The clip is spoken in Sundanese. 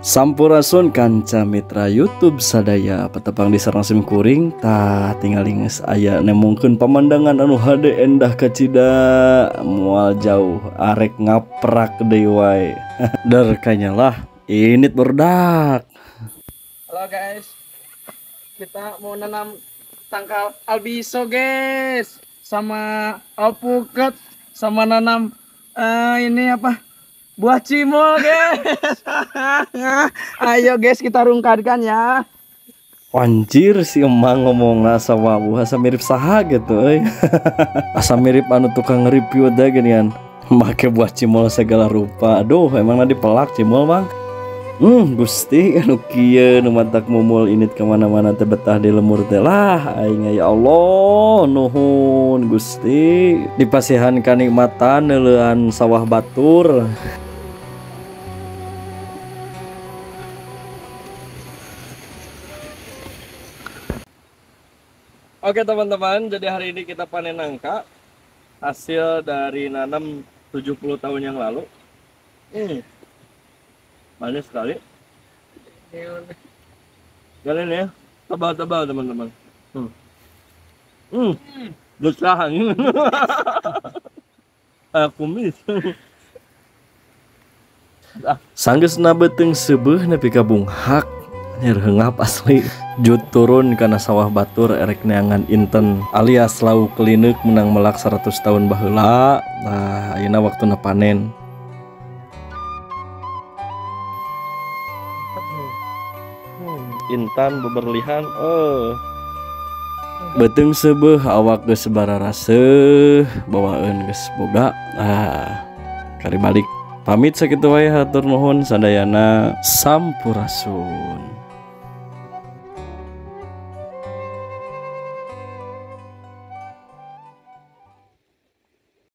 Sampurasun kanca mitra YouTube sadaya patepang di sareng sim kuring tah tingali geus aya nemungkeun pamandangan anu hade endah kacida moal jauh arek ngaprak deui wae. Der kanyalah init berdak. Halo guys, kita mau nanam tangkal albiso guys, sama alpukat, sama nanam ini apa? Buah cimol guys. Ayo guys kita rungkadkan ya. Anjir si emang ngomong sama buah asa mirip saha gitu euy. Asa mirip anu tukang review da geuningan. Make buah cimol segala rupa. Aduh, emang dipelak cimol, Bang. Gusti anu kieu nu matak mumul init kemana-mana teh betah di lemur teh lah aing ya Allah nuhun Gusti dipasihan kanikmatan neuleuan sawah batur. Oke teman-teman, jadi hari ini kita panen nangka hasil dari nanam 70 tahun yang lalu. Manis sekali. Kalian ya, tebal-tebal teman-teman. Besar. Kumis. Sanggeusna beuteung seubeuh nepi ka bunghak. Nyer heungap asli. Jut turun kana sawah batur erek neangan inten alias lauk lineuk menang melak 100 tahun baheula. Nah, ayeuna waktuna panen. Intan beberlihan, Beuteung seubeuh awak geus bararaseuh, bawaeun geus boga. Kari balik. Pamit sakitu wae hatur nuhun sadayana, sampurasun.